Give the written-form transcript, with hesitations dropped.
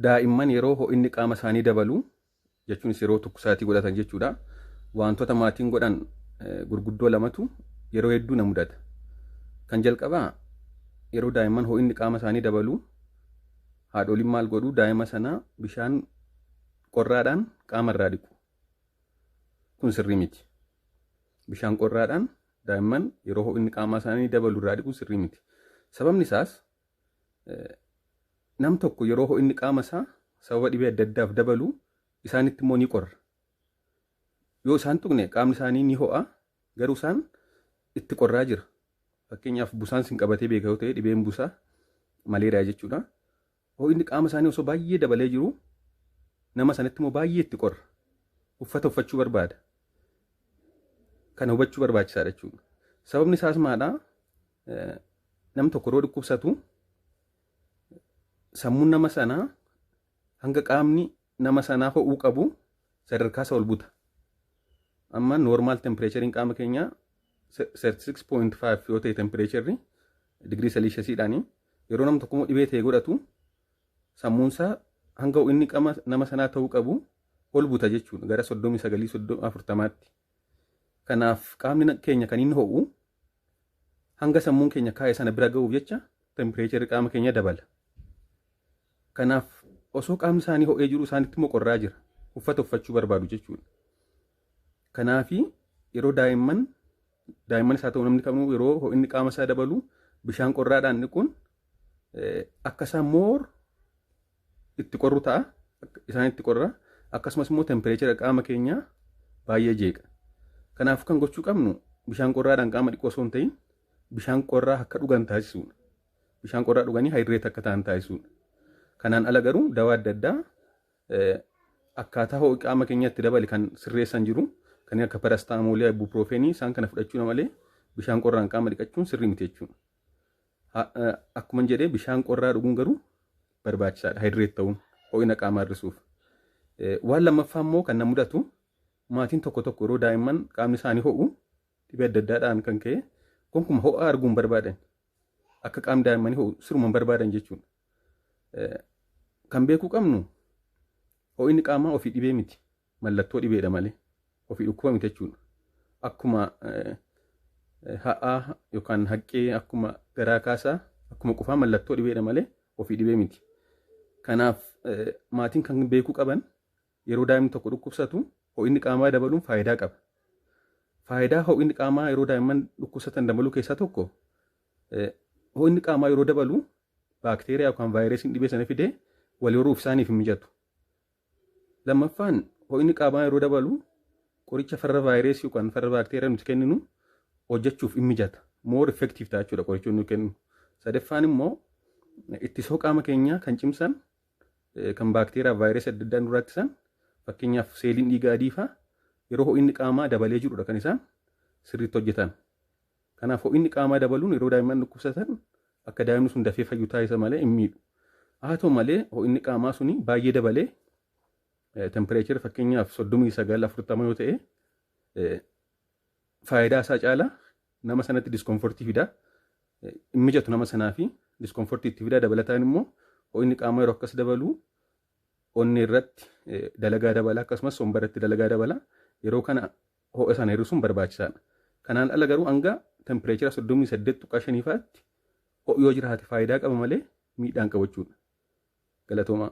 Daa'imman yeroo ho'inni qaama isaanii dabalu, jechuunis yeroo dhukkubsaatii godhatan jechuudha. Wantoota maatiin godhan gurguddoo lamatu yeroo hedduu na mudata. Kan jalqabaa, yeroo daa'imman ho'inni qaama isaanii dabalu, haadholiin maal godhu? Daa'ima sana bishaan qorraadhaan qaama irraa dhiqu. Kun sirrii miti. Bishaan qorraadhaan daa'imman yeroo ho'inni qaama isaanii dabalu irraa dhiquun sirrii miti. Sababni isaas, nam tokko yeroo ho'inni qaama isaa sababa dhibee adda addaaf dabalu, isaanitti immoo ni qorra. Yoo isaan tuqne qaamni isaanii ni ho'a, garuu isaan itti qorraa jira. Fakkeenyaaf, busaan sin qabatee beeka yoo ta'e, dhibeen busaa, malaria jechuudha. Ho'inni qaama isaanii osoo baay'ee dabalee jiru, nama sanatti immoo baay'ee itti qorra. Uffata uffachuu barbaada. Kana hubachuu barbaachisaadha jechuudha. Sababni isaas maadhaa? Nam tokko yeroo dhukkubsatu, sammuun nama sanaa hanga qaamni nama sanaa ho'uu qabu sadarkaa isa ol buta. Amma normal temperatureiin qaama keenyaa 36.5 yoo ta'e, temperatureri digirii Celsiusiidhaani, yeroo nam tokko dhibee ta'e godhatu, sammuunsaa hanga ho'inni qaama nama sanaa ta'uu qabu ol buta jechuudha, gara 39, 40tti. Kanaaf qaamni keenya kan inni ho'u hanga sammuun keenya kaa'e sana bira ga'uuf jecha temperatureri qaama keenya dabala. Kanaaf osoo qaamni isaanii ho'ee jiru, isaanitti immoo qorraa jira. Uffata uffachuu barbaadu jechuudha. Kanaafi yeroo daa'imman isaa ta'u namni kamuu yeroo ho'inni qaama isaa dabalu bishaan qorraadhaan dhiquun akka isaan more itti qorru ta'a. Isaan itti qorra. Akkasumas immoo temperature qaama keenyaa baay'ee jeeqa. Kanaaf kan gochuu qabnu, bishaan qorraadhaan qaama dhiquu osoo hin ta'in, bishaan qorraa akka dhugan taasisuudha. Bishaan qorraa dhuganii hydrate akka ta'an taasisuudha. Kanaan ala garuu dawaa adda addaa akkaataa ho'i qaama keenyatti dabale kan sirreessan jiru. Kanneen akka paracetamolii, ibuprofenii, isaan kana fudhachuu malee bishaan qorraan qaama dhiqachuun sirrii miti jechuudha. Akkuma jedhee, bishaan qorraa dhuguun garuu barbaachisaadha, hydrate ta'uun ho'ina qaamaa hir'isuuf. Waan lammaffaa immoo kan na mudatu, maatiin tokko tokko yeroo daa'imman qaamni isaanii ho'u, dhibee adda addaadhaan kan ka'e, gonkumaa ho'a arguu hin barbaadan. Akka qaamni daa'immanii ho'u siruma hin barbaadan jechuudha. Kan beekuu qabnu, ho'inni qaamaa ofii dhibee miti. Mallattoo dhibeedha malee ofii dhukkuba miti jechuudha. Akkuma ha'aa yookaan haqqee, akkuma garaa kaasaa, akkuma qufaa mallattoo dhibeedha malee ofii dhibee miti. Kanaaf maatiin kan beekuu qaban, yeroo daa'imni tokko dhukkubsatu ho'inni qaamaa dabaluun faayidaa qaba. Faayidaa ho'inni qaamaa yeroo daa'imman dhukkubsatan dabaluu keessaa tokko, ho'inni qaamaa yeroo dabalu baakteeriyaa yookaan vaayirasiin dhibee sana fidee wal horuuf isaaniif hin mijatu. Lammaffaan, ho'inni qaamaa yeroo dabalu qoricha farra vaayirasii yookaan farra baakteeriyaa nuti kenninu hojjechuuf hin mijata. More effective ta'a jechuudha qorichoonni nuti kenninu. Sadaffaan immoo, ittisoo qaama keenyaa kan cimsan, kan baakteeriyaa, vaayirasii adda addaa nurraa ittisan, fakkeenyaaf seeliin dhiiga adii fa'aa, yeroo ho'inni qaamaa dabalee jirudha kan isaan sirriitti hojjetan. Kanaaf ho'inni qaamaa dabaluun yeroo daa'imman dhukkubsatan akka daa'imni sun dafee fayyu taasisa malee hin miidhu. Haa ta'u malee, ho'inni qaamaa suni baay'ee dabalee, temperature fakkeenyaaf 39, 40 yoo ta'e, faayidaa isaa caalaa nama sanatti discomfortii fida. Hin mijatu nama sanaa fi discomfortii itti fida. Dabalataan immoo ho'inni qaamaa yeroo akkas dabalu onnee irratti dalagaa dabala, akkasumas somba irratti dalagaa dabala. Yeroo kana ho'a sana hir'isuun barbaachisaadha. Kanaan ala garuu hanga temperature 38.5 fa'aatti ho'i yoo jiraate faayidaa qaba malee miidhaan qaba jechuudha. Galatoomaa.